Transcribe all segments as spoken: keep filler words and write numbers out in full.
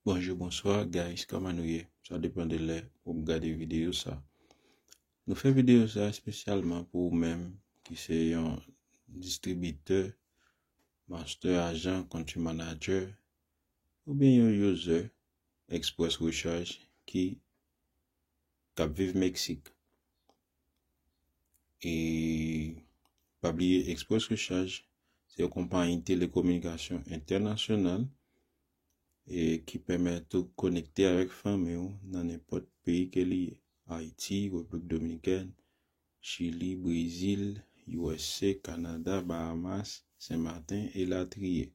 Bonjou, bonswa, guys, kòman nou ye? Sa depann de lè ou gade videyo sa. Nou fè videyo sa espesyalman pou ou menm ki se yon distribitè, master ajan, country manager, oubyen yon user Express Recharge ki k ap viv Meksik. E pa bliye, Express Recharge se yon konpayi telekominikasyon entènasyonal e ki pèmèt ou konekte avèk fanmi w nan nenpòt peyi ke li ye. Ayiti, Repiblik Dominikèn, Chili, Brezil, U S A, Kanada, Bahamas, Sen Maten, elatriye.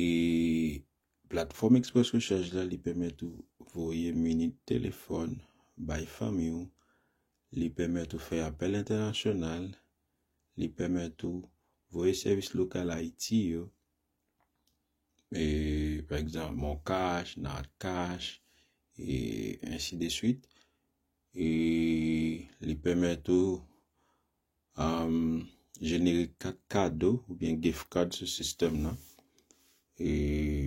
E platfòm Express Recharge la, li pèmèt ou voye minit telefòn bay fanmi w, li pèmèt ou fè apèl entènasyonal, li pèmèt ou voye sèvis lokal Ayiti yo, e, pa egzanp, MonCash, NordCash, e ensi de swit. E li pèmèt ou um, jenere kat kado oubyen gift card sou sistèm nan. E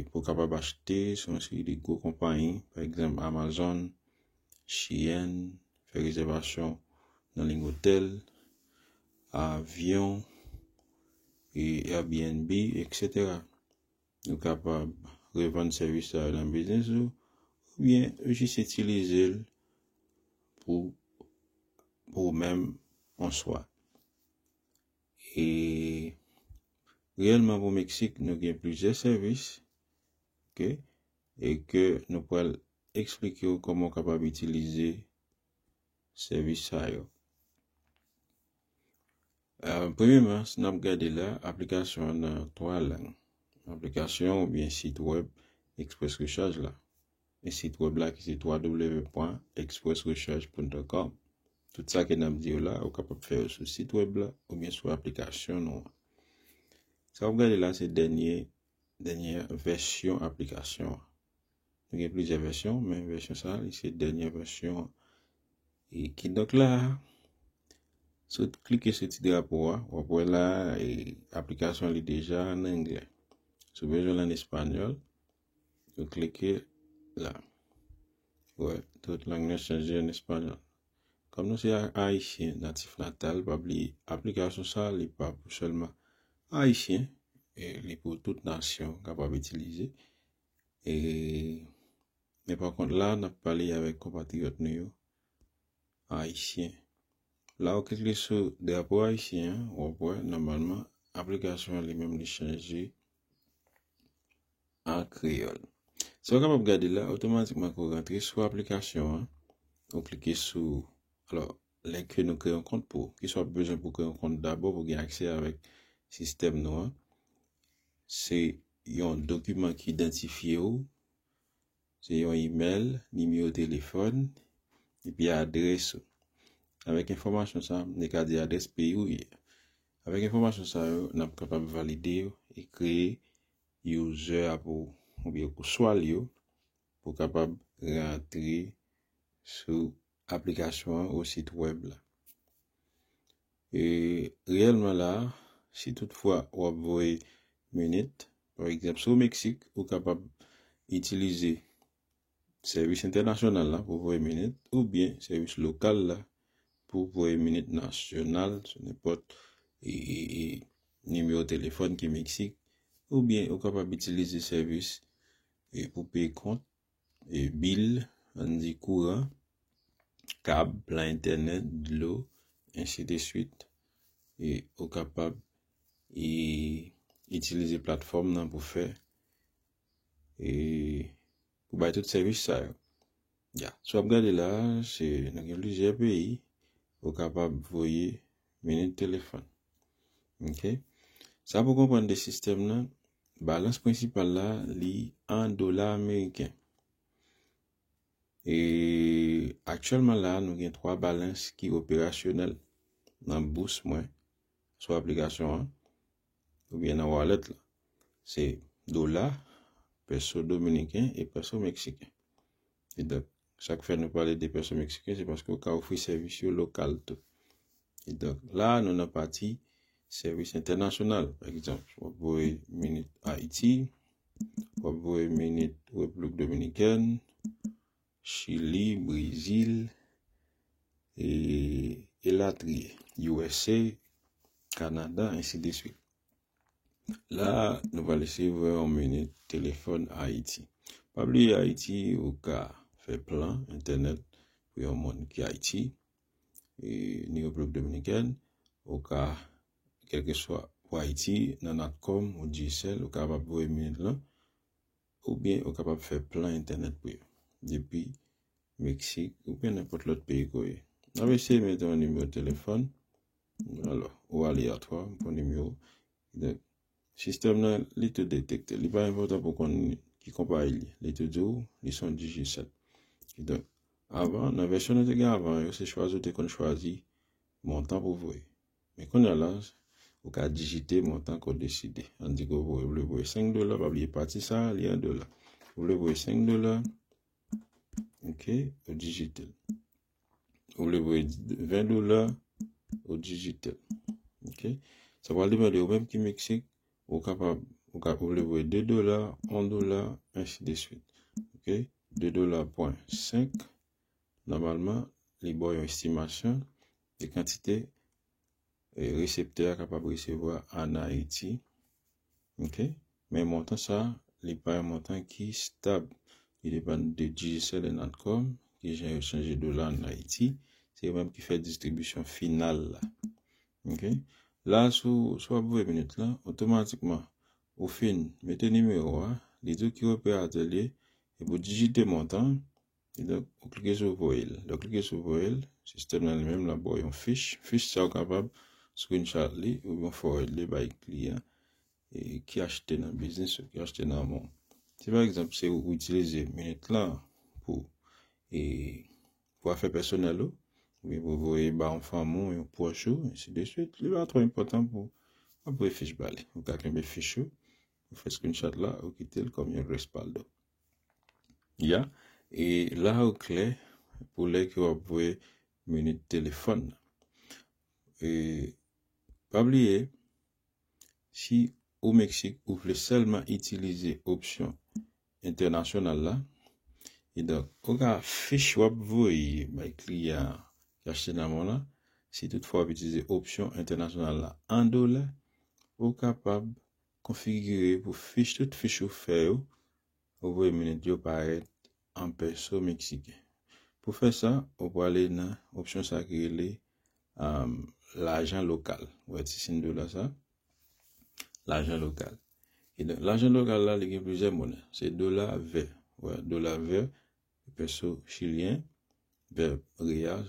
pou w kapab achte sou yon seri de gwo konpayi, pa egzanp Amazon, Shein, fè rezèvasyon nan liy otèl, avyon, e Airbnb, et cetera. Nou kapab revann sèvis sa yo nan biznis ou, oubyen ou jis itilize l pou, pou ou menm, bonswa. E reyèlman pou Meksik, nou gen plizyè sèvis, oke, e ke nou pral eksplike w kòman w kapab itilize sèvis sa yo. Premyeman, si n ap gade la, aplikasyon an nan twa lang. Aplikasyon oubyen sit wèb Express Recharge la. E sit wèb la ki se w w w pwen express recharge pwen com. Tout sa ke n ap di yo la, ou kapab fè yo sou sit wèb la oubyen sou aplikasyon nou an. Sa w ap gade la, se dènye, dènye vèsyon aplikasyon an. Nou gen plizyè vèsyon, men vèsyon sa, li se dènye vèsyon an. E kidonk la, si w klike sou ti drapo a, w ap wè la, e aplikasyon li deja an anglè. Si w bezwen l an espanyòl, ou klike la. Ou wè, tout lang nan chanje an espanyòl. Kòm nou se Ayisyen natif natal, pa bliye, aplikasyon sa, li pa pou sèlman Ayisyen, e li pou tout nasyon kapab itilize. E, men pa kont la, n ap pale avèk konpatriyòt nou yo, Ayisyen. La ou klike sou drapo ayisyen an, w ap wè, nòmalman, aplikasyon an li menm li chanje an kreyòl. Sa w kapab gade la, otomatikman ke w rantre sou aplikasyon an, ou klike sou, alò, lè ke nou kreye yon kont pou ou, kisa w ap bezwen pou kreye yon kont dabò pou gen aksè avèk sistèm nou an, se yon dokiman ki idantifye w, se yon imèl, nimewo telefòn, epi adrès ou. Avèk enfòmasyon sa, m te ka di adrès peyi ou ye. Avèk enfòmasyon sa yo, n ap kapab valide yo e kreye user a pou, oubyen ou swa l yo, pou w kapab rantre sou aplikasyon an ou sit wèb la. E reyèlman la, si toutfwa w ap voye minit, pa egzanp, si w Meksik, ou kapab itilize sèvis entènasyonal la pou voye minit, oubyen sèvis lokal la pou voye minit nasyonal sou nenpòt, e, e, e, nimewo telefòn ki Meksik, oubyen ou kapab itilize sèvis, e, pou peye kont, e, bil, ann di kouran, kab, plan entènèt, dlo, ensi de swit. E ou kapab, e, itilize platfòm nan pou fè, e, pou bay tout sèvis sa yo. Ya, si w ap gade la, se, nou gen plizyè peyi ou kapab voye minit telefòn. Oke? Sa pou konprann de sistèm nan, balans prensipal la, li an dola ameriken. E aktyèlman la, nou gen twa balans ki operasyonèl nan bous mwen sou aplikasyon an, oubyen nan wallet la. Se dola, pèso dominiken e pèso meksiken. E donk, sa k fè nou pale de pèso meksiken, se paske yo ka ofri sèvis yo lokal tou. E donk, la, nou nan pati sèvis entènasyonal. Pa egzanp, w ap voye minit Ayiti, w ap voye minit Repiblik Dominikèn, Chili, Brezil, e, elatriye, U S A, Kanada, ensi de swit. La, nou pral eseye voye yon minit telefòn Ayiti. Pa bliye Ayiti, ou ka fè plan entènèt pou yon moun ki Ayiti, e, ni Repiblik Dominikèn, ou ka, kèlkeswa pou Ayiti, nan Natcom ou Digicel, ou kapab voye minit lan, oubyen ou kapab fè plan entènèt pou yo. Depi Meksik, oubyen nenpòt lòt peyi ke w ye. N ap eseye mete yon nimewo telefòn. Alò, ou aleyatwa, m pran nimewo. Donk, sistèm nan, li tou detekte. Li pa enpòtan pou w konn ki konpayi li ye. Li tou di w, li se yon Digicel. Donk, avan, nan vèsyon nou te gen avan yo, se chwazi ou te konn chwazi montan pou voye. Men kounye a la, ou ka dijite montan ke w deside. Ann di ke w voye, ou vle voye senk dola, pa bliye pati sa a, li an dola. Ou vle voye senk dola, ok, ou dijite l. Ou vle voye ven dola, ou dijite l. Ok? Sa pral demande ou menm ki Meksik, ou kapab, ou ka, ou vle voye de dola, yon dola, ensi de swit. Ok? De dola pwen senk, nòmalman, li ba w yon estimasyon de kantite, e, reseptè a kapab resevwa ann Ayiti. Ok? Men montan sa, li pa yon montan ki stab. Li depann de Digicel e Natcom, ki jan yo chanje dola ann Ayiti. Se yo menm ki fè distribisyon final la. Ok? La, si w, si w ap voye minit lan, otomatikman, ou fin mete nimewo a, li di w ki operatè l ye, epi w dijite montan, e donk, ou klike sou voye l. Lè w klike sou voye l, sistèm nan li menm l ap ba w yon fich. Fich sa, ou kapab screenshot li oubyen forward li bay kliyan, e, ki achte nan biznis ou ki achte nan men w. Si pa egzanp, se ou, ou itilize minit lan pou, e, pou afè pèsonèl ou, oubyen pou voye ba yon fanmi w, yon pwòch ou, ensi de swit, li pa twò enpòtan pou w ap voye fich ba li. Ou ka kenbe fich ou, ou fè screenshot la, ou kite l kòm yon respaldo. Ya, e la ou klè pou lè ke w ap voye minit telefòn nan. E pa bliye, si ou Meksik, ou vle sèlman itilize opsyon entènasyonal la, e donk, ou ka fich w ap voye bay kliyan an ki achte nan men w lan, si toutfwa w ap itilize opsyon entènasyonal la an dola, ou kapab konfigire pou fich, tout fich ou fè yo, ou voye minit yo parèt an pèso meksiken. Pou fè sa, ou prale nan opsyon sa ki rele, um, lajan lokal. Ou wè ti siy dola sa? Lajan lokal. E donk, lajan lokal la, li gen plizyè monè. Se dola vè. Ou wè, dola vè, pèso chilyen, vè real,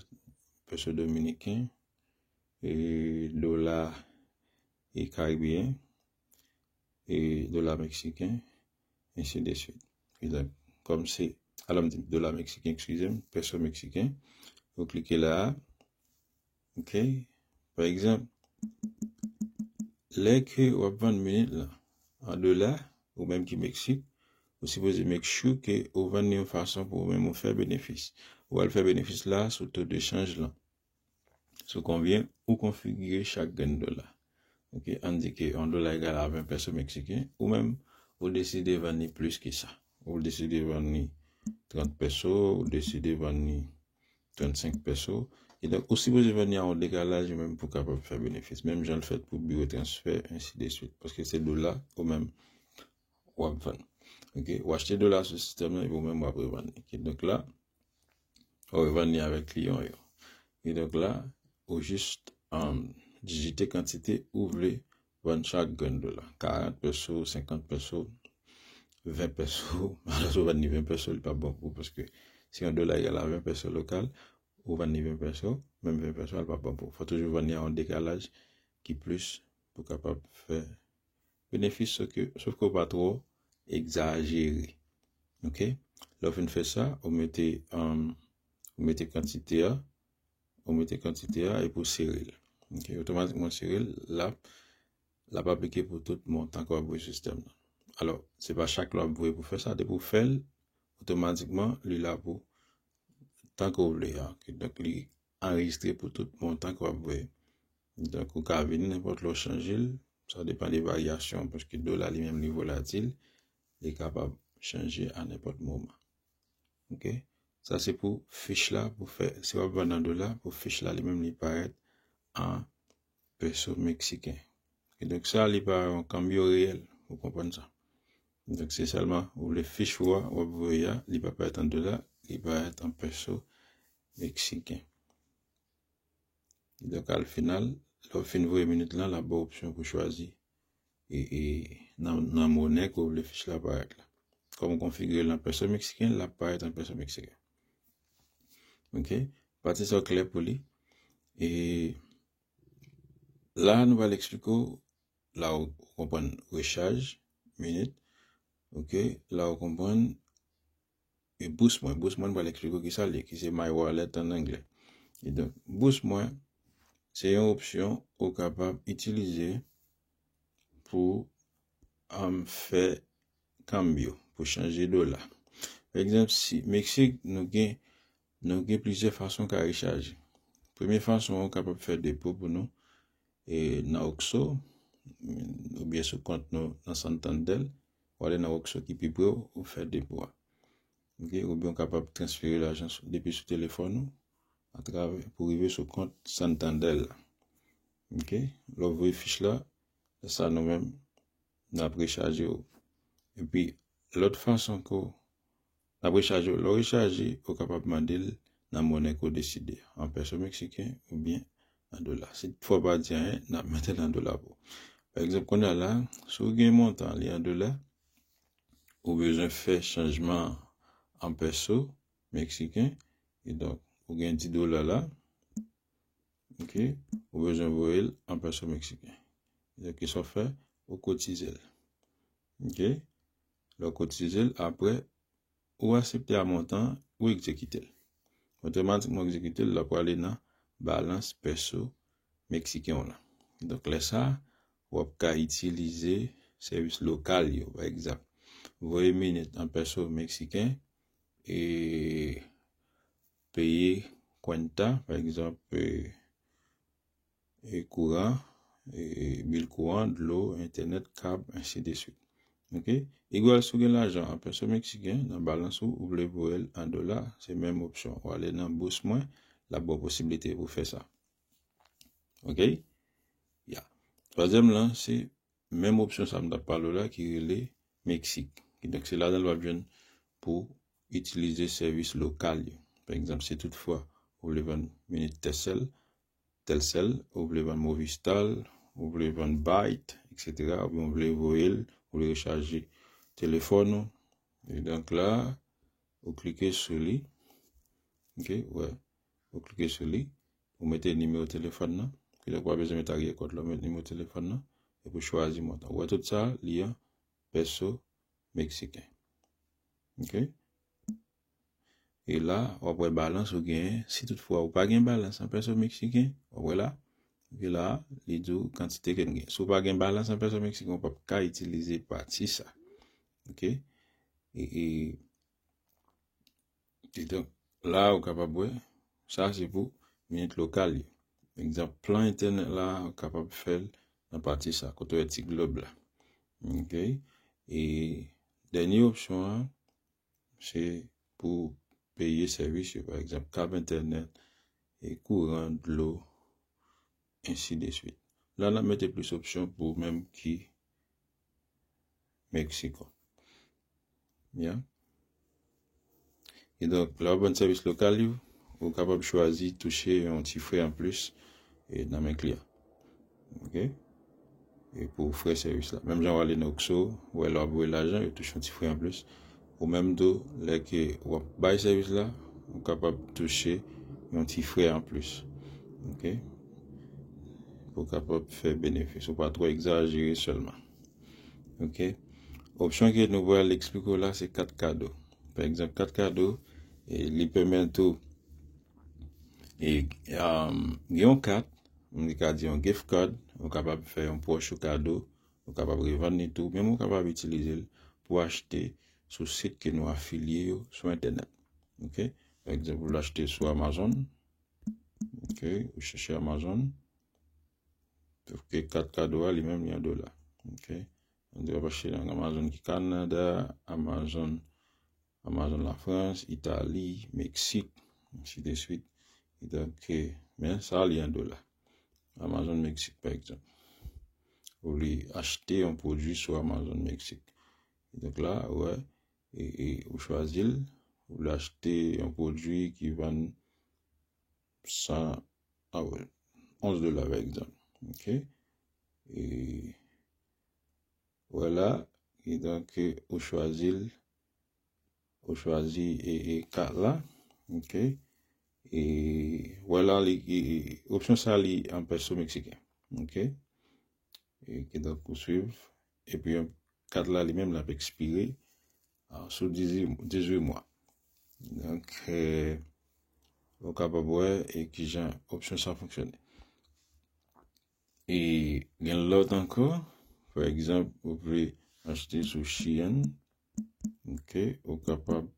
pèso dominiken, e dola e karibeyen, e dola meksiken, ensi de swit. E donk, kòm se, alò m di dola meksiken, eskize m, pèso meksiken, ou klike la a, ok? Pa egzanp, lè ke w ap vann minit lan an dola, ou menm ki Meksik, ou sipoze make sure ke ou vann li yon fason pou ou menm ou fè benefis. Ou al fè benefis la sou to de chanj lan. Sou konbyen ou konfigire chak grenn dola. Ok, ann di ke yon dola egal a ven pèso meksiken, ou menm, ou deside vann li plis ke sa. Ou deside vann li trant pèso, ou deside vann li trannsenk pèso. E donk, ou sipoze vann li a yon dekalaj ou menm pou w kapab fè benefis. Menm jan l fèt pou biwo transfè, ensi de swit. Paske se dola ou menm w ap vann. Ok, ou achte dola sou sistèm nan epi ou menm w ap revann li. Ok, donk la, ou revann li avèk kliyan yo. E donk la, ou jis, um, dijite kantite ou vle vann chak grenn dola. Karant pèso, senkant pèso, ven pèso. Alò, si w vann li ven pèso, li p ap bon pou ou, paske si yon dola egal a ven pèso lokal, ou vann li ven pèso, menm ven pèso a, li p ap bon pou ou. Fò toujou vann li a yon dekalaj ki plis pou w kapab fè benefis, sof ke, sof ke w pa twò egzajere. Ok? Lè w fin fè sa, ou mete, um, ou mete kantite a, ou mete kantite a epi w sere l. Ok? Otomatikman sere l, l ap, l ap aplike pou tout montan ke w ap voye sou sistèm nan. Alò, se pa chak lè w ap voye pou fè sa, depi w fè l, otomatikman, li la pou tan ke w vle a. Ok? Donk, li anrejistre pou tout montan ke w ap voye. Donk, ou ka vini nenpòt lè w chanje l. Sa depann de varyasyon, paske dola li menm li volatil. li kapab chanje a nenpòt moman. Ok? Sa se pou fich la, pou fè, si w ap vann an dola, pou fich la li menm li parèt an peso meksiken. Kidonk sa li pa yon kanbyo reyèl, ou konprann sa. Donk se sèlman ou vle fich ou a, w ap voye a, li pa parèt an dola, li parèt an peso meksiken. Donk al final, lè w fin voye minit lan, l ap ba w opsyon pou chwazi e, e nan, nan monè ke w vle fich la parèt la. Kòm w konfigire l an peso meksiken, l ap parèt an peso meksiken. Ok? Pati sa klè pou li. E la, nou pral eksplike w, la w konprann rechaj, minit. Ok? La w konprann e Boost Mwen. Boost Mwen, nou pral eksplike w ki sa l ye, ki se My Wallet an anglè. E donk, Boost Mwen, se yon opsyon ou kapab itilize pou um, fè kanbyo, pou chanje dola. Pa egzanp, si Meksik, nou gen, nou gen plizyè fason ka rechaje. Premye fason, ou kapab fè depo pou nou e nan Oxxo, oubyen sou kont nou nan Santander, ou ale nan Oxxo ki pi pre w, ou fè depo a. Ok? Oubyen ou kapab transfere lajan sou, depi sou telefòn ou, atravè, pou rive sou kont Santander la. Ok? Lè w voye fich la, sa nou menm, n ap rechaje w. Epi, lòt fason ke w, n ap rechaje w, lè w rechaje, ou kapab mande l nan monè ke w deside, an peso meksiken oubyen an dola. Si toutfwa w pa di anyen, n ap mete l an dola pou ou. Pa egzanp, kounye a la, si w gen montan li an dola, ou bezwen fè chanjman an peso meksiken, e donk, ou gen dis dola la, ok, ou bezwen voye l an peso meksiken. Donk, kisa w fè? Ou kotize l. Ok? Lè w kotize l, apre, ou aksepte a montan, ou egzekite l. Otomatikman, ou egzekite l, l ap prale nan balans peso meksiken w lan. Donk, lè sa, w ap ka itilize sèvis lokal yo, pa egzanp, voye minit an peso meksiken e peye kwenta, pa egzanp, e, e kouran, e bil kouran, dlo, entènèt, kab, ensi de swit. Ok? Igwal si w gen lajan an peso meksiken nan balans ou, ou vle voye l an dola, se menm opsyon. Ou ale nan Boost Mwen, l ap ba w posiblite pou fè sa. Ok? Ya. Twazyèm lan, se menm opsyon sa m t ap pale w la ki rele Meksik. Kidonk, se ladan l w ap jwenn pou itilize sèvis lokal yo. Pa egzanp, si toutfwa ou vle vann minit Telcel, Telcel, ou vle vann Movistar, ou vle vann Bait, etsetera, oubyen ou vle voye l, ou vle rechaje telefòn ou. E donk la, ou klike sou li. Ok, wè. Ou klike sou li. Ou mete nimewo telefòn nan. Kidonk, ou pa bezwen mete aryè kòd la, ou met nimewo telefòn nan. Epi ou chwazi montan. Ou wè tout sa, li an peso meksiken. Ok? E la, w ap wè balans ou genyen. Si toutfwa ou pa gen balans an peso meksiken, w ap wè la. Epi la, li di w kantite ke n gen. Si w pa gen balans an peso meksiken, ou p ap ka itilize pati sa. Ok? E, e, e donk, la, ou kapab wè, sa se pou minit lokal yo. Egzanp, plan entènèt la, ou kapab fè l nan pati sa, kote w wè ti glob la. Ok? E dènye opsyon an, se pou peye sèvis yo, pa egzanp, kab entènèt, e kouran, dlo, ensi de swit. La, n ap mete plis opsyon pou menm ki Meksiko. Ya. E donk, lè w ap vann sèvis lokal yo, ou kapab chwazi touche yon ti frè anplis, e, nan men kliyan. Ok? E pou frè sèvis la. Menm jan w ale nan Oxxo, ou wè lè w ap voye lajan, yo touche yon ti frè anplis. Ou menm tou, lè ke w ap bay sèvis la, ou kapab touche yon ti frè anplis. Ok? Pou w kapab fè benefis. Ou pa twò egzajere sèlman. Ok? Opsyon ke nou pral eksplike w la, se kat kado. Pa egzanp, kat kado, e, li pèmèt ou, e, um, gen yon kat, nou ka di yon gift card, ou kapab fè yon pwòch ou kado, ou kapab revann li tou, menm ou kapab itilize l pou achte sou sit ke nou afilye yo sou entènèt. Ok? Pa egzanp, ou vle achte sou Amazon. Ok? Ou chèche Amazon. Paske kat kado a, li menm, li an dola. Ok? Donk, w ap achte nan Amazon ki Kanada, Amazon, Amazon Lafrans, Itali, Meksik, ainsi de suite. E donk, eh, men sa li an dola. Amazon Meksik, pa egzanp. Ou vle achte yon pwodui sou Amazon Meksik. E donk la, ou wè, e, e, ou chwazi l, ou vle achte yon pwodui ki vann san, ah ouais, onz dola, pa egzanp. Ok? E, wè la, e donk, ou chwazi l, ou chwazi, e, e, kat la. Ok? E, wè la, li, e, e, opsyon sa, li an pèso meksiken. Ok? E, ki donk, ou swiv. Epi, kat la, li menm, l ap ekspire, ah, sou dizuit, dizuit mwa. Donk, eh, ou kapab wè, e kijan opsyon sa fonksyone. E gen lòt ankò, pa egzanp, ou vle achte sou Shein, ok, ou kapab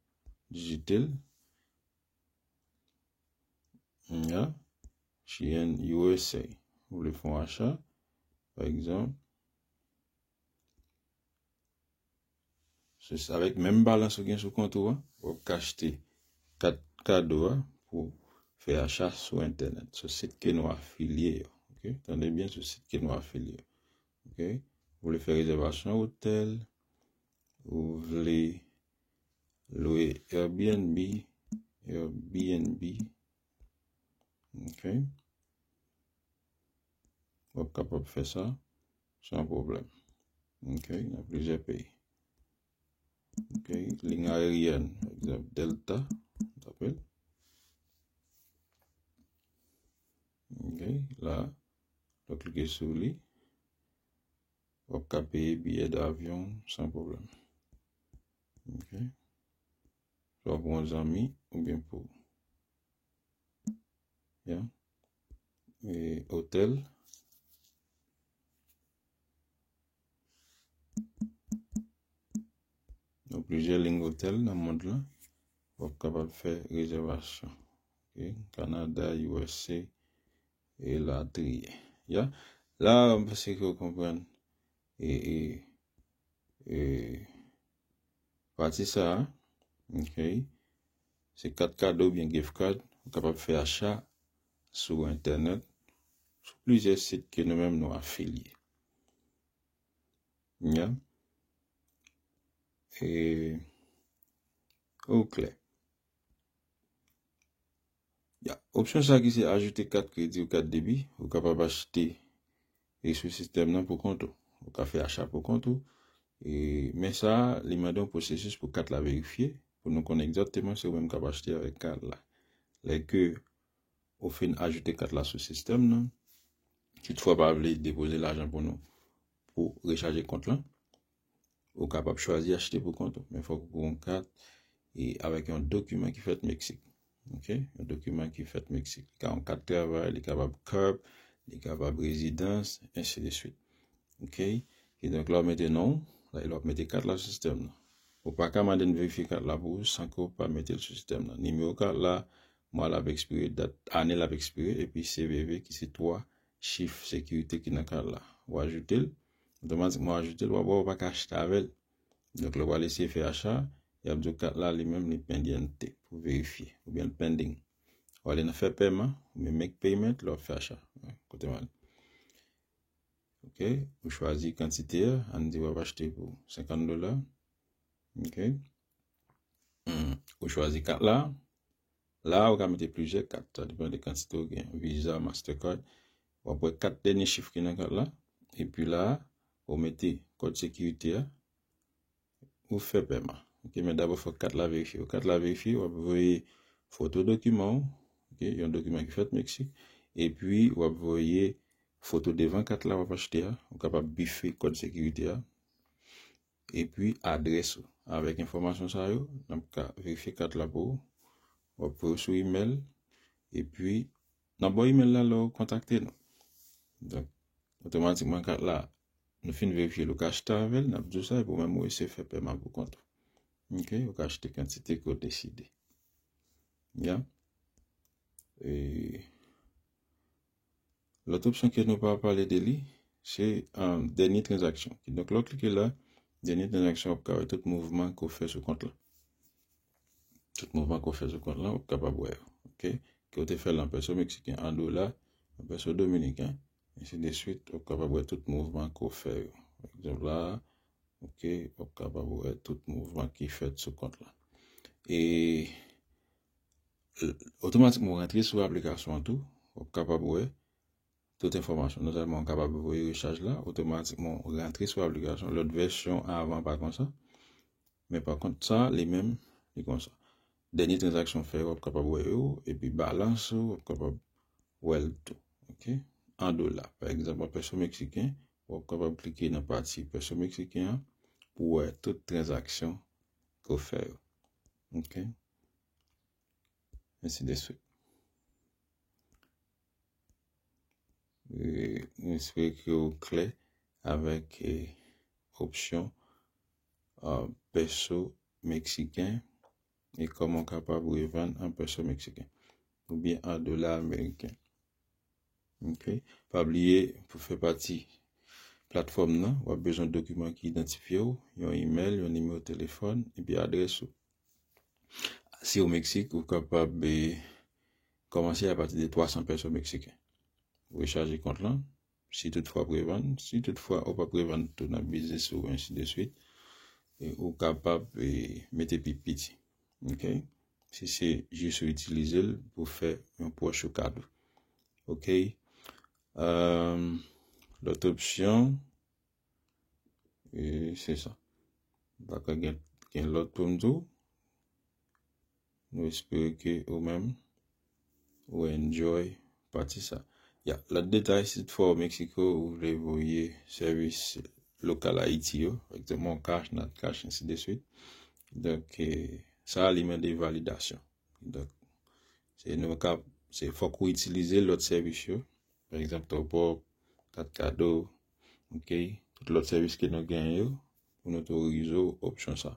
vizite l. Ya, Shein U S A. Ou vle fè yon acha, pa egzanp, se sa, avèk menm balans ou gen sou kont ou a, w ap ka achte kat kado a pou fè acha sou entènèt, sou sit ke nou afilye yo. Ok? Tande byen, sou sit ke nou afilye yo. Ok? Ou vle fè rezèvasyon otèl, ou vle lwe Airbnb, Airbnb. Ok? W ap kapab fè sa san pwoblèm. Ok? Nan plizyè peyi. Ok? Liy ayeryèn, pa egzanp, Delta, n t apel. Ok? La, lè w klike sou li, w ap ka peye biyè davyon san pwoblèm. Ok? Swa pou yon zanmi oubyen pou, ya. E otèl. Nan plizyè liy otèl nan mond lan, w ap kapab fè rezèvasyon. Ok? Kanada, U S A, e latriye. Ya? La, m panse ke w konprann. E, e, e, pati sa a, ok, se kat kado oubyen gift card, ou kapab fè acha sou entènèt, sou plizyè sit ke nou menm nou afilye. Ya. E, ou klè. Ya, opsyon sa ki se ajoute kat kredi ou kat debi, ou kapab achte e sou sistèm nan pou kont ou. Ou ka fè acha pou kont ou. E, men sa, li mande yon pwosesis pou kat la verifye, pou nou konnen egzakteman se ou menm k ap achte avèk kat la. Lè ke ou fin ajoute kat la sou sistèm nan, si toutfwa pa vle depoze lajan pou nou, pou rechaje kont lan, ou kapab chwazi achte pou kont ou. Men fòk ou gen yon kat e avèk yon dokiman ki fèt Meksik. Ok? Yon dokiman ki fèt Meksik. Li ka yon kat travay, li kapab kèp, li kapab rezidans, ensi de suit. Ok? Kidonk, lè w mete non w, lè w ap mete kat la sou sistèm nan. Ou pa ka mande n verifye kat la pou ou san ke w pa mete l sou sistèm nan. Nimewo kat la, mwa l ap ekspire, dat, ane l ap ekspire, epi C V V ki se twa chif sekirite ki nan kat la. Ou ajoute l, otomatikman w ajoute l, w ap wè ou pa ka achte avè l. Donk, lè w pral eseye fè acha, y ap di w kat la li menm li pendyente pou verifye, oubyen l pending. W ale nan fè pèman, oubyen make payment, lè w ap fè acha. Kote m ale. Ok, ou chwazi kantite a, ann di w ap achte pou senkant dola. Ok. Hmm, ou chwazi kat la. La, ou ka mete plizyè kat, sa depann de kantite ou gen. Visa, Mastercard. W ap wè kat dènye chif ki nan kat la. Epi la, ou mete kòd sekirite a. Ou fè pèman. Ok, men dabò fòk kat la verifye. Kat la verifye, w ap voye foto dokiman w, ok, yon dokiman ki fèt Meksik, epi w ap voye foto devan kat la w ap achte a. Ou kapab bife kòd sekirite a. Epi adrès ou. Avèk enfòmasyon sa yo, n ap ka verifye kat la pou ou. W ap voye sou imèl, epi nan bò imèl la lè w kontakte nou. Donk, otomatikman kat la, nou fin verifye l, ou ka achte avè l, n ap di w sa, epi ou menm ou eseye fè pèman pou kont ou. Ok, ou ka achte kantite ke w deside. Ya. E lòt opsyon ke nou pa pale de li, se um, dènye tranzaksyon. Donk, lè w klike la, dènye tranzaksyon, w ap ka wè tout mouvman ke w fè sou kont lan. Tout mouvman ke w fè sou kont lan, w ap kapab wè yo. Ok? Ke w te fè l an pèso meksiken, an dola, an pèso dominiken, ensi de swit, w ap kapab wè tout mouvman ke w fè yo. Pa egzanp la, ok, w ap kapab wè tout mouvman ki fèt sou kont lan. E otomatikman, w rantre sou aplikasyon an tou, w ap kapab wè tout enfòmasyon. Non sèlman w kapab voye rechaj la, otomatikman w rantre sou aplikasyon. Lòt vèsyon avan pa konsa. Men pa kont sa, li menm, li konsa. Dènye tranzaksyon fè, w ap kapab wè yo, epi balans ou, w ap kapab wè l tou. Ok? An dola. Pa egzanp, an pèso meksiken, w ap kapab klike nan pati pèso meksiken an pou wè tout tranzaksyon ke w fè yo. Ok? Ensi de swit. E, m espere ke w klè avèk e, opsyon a, pèso meksiken e kòman w kapab revann an pèso meksiken oubyen an dola ameriken. Ok? Pa bliye, pou fè pati platfòm nan, w ap bezwen dokiman ki idantifye w, yon imèl, yon nimewo telefòn, epi adrès ou. Si w Meksik, ou kapab e, kòmanse apati de twa san pèso meksiken. Rechaje kont lan, si toutfwa w prevann, si toutfwa ou p ap prevann tou nan biznis ou, ensi de swit, e ou kapab e, mete pi piti. Ok? Si se jis ou itilize l pou fè yon pwòch ou kado. Ok? Um, lòt opsyon, e se sa. M pa ka gen, gen lòt pou m di w. Nou espere ke ou menm, ou enjoy pati sa. Ya, lòt detay, si toutfwa w Meksiko, ou vle voye sèvis lokal Ayiti yo, pa egzanp, Moncash, Natcash, ensi de swit. Donk, e, sa a li mande validasyon. Donk, se nou ka, se fòk ou itilize lòt sèvis yo. Pa egzanp, Top Up, kat kado, ok? Tout lòt sèvis ke nou genyen yo, pou nou otorize w opsyon sa.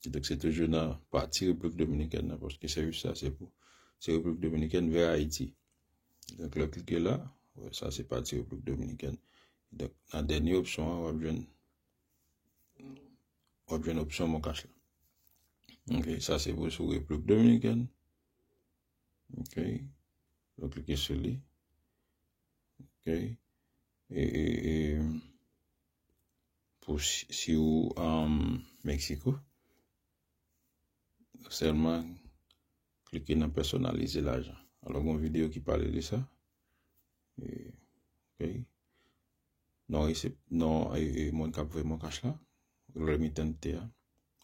Donk, se toujou nan pati Repiblik Dominikèn nan, paske sèvis sa se pou, se Repiblik Dominikèn vè Ayiti. Donk, lè w klike la, w wè sa se pati Repiblik Dominikèn. Donk, nan dènye opsyon an, w ap jwenn, w ap jwenn opsyon Moncash la. Ok, sa se pou sou Repiblik Dominikèn. Ok, w klike sou li. Ok, e, e, e, pou si, si w um, Meksiko, sèlman klike nan pèsonalize lajan. Alò, gen yon videyo ki pale de sa. E, ok. Non, resep, non, e, e, moun k ap voye Moncash la, remittante a,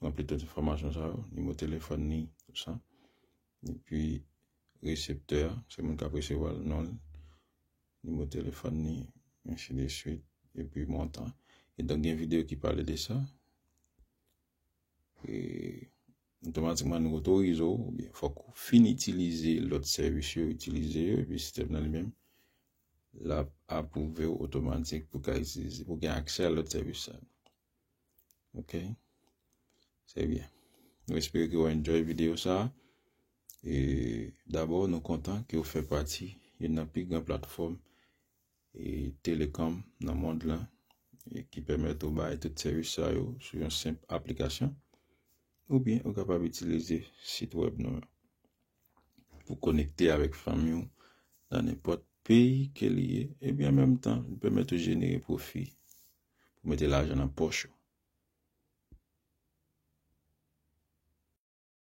ranpli tout enfòmasyon sa yo, nimewo telefòn ni, tout sa. Epi, reseptè a, se moun k ap resevwa l, non l, nimewo telefòn ni, ensi de swit, epi montan. E donk, gen videyo ki pale de sa. E otomatikman, nou otorize w, oubyen fòk ou fin itilize lòt sèvis yo, itilize yo, epi sistèm nan li menm, l ap apwouve w otomatik pou w ka itilize, pou w gen aksè a lòt sèvis sa yo. Ok? Se byen. Nou espere ke w enjoy videyo sa a. E dabò, nou kontan ke w fè pati youn nan pi gran platfòm e, telecom nan mond lan, e, ki pèmèt ou bay tout sèvis sa yo sou yon senp aplikasyon. Oubyen ou kapab itilize sit wèb nou an pou konekte avèk fanmi w nan nenpòt peyi ke li ye. Epi an menm tan, li pèmèt ou jenere pwofi pou mete lajan nan pòch ou.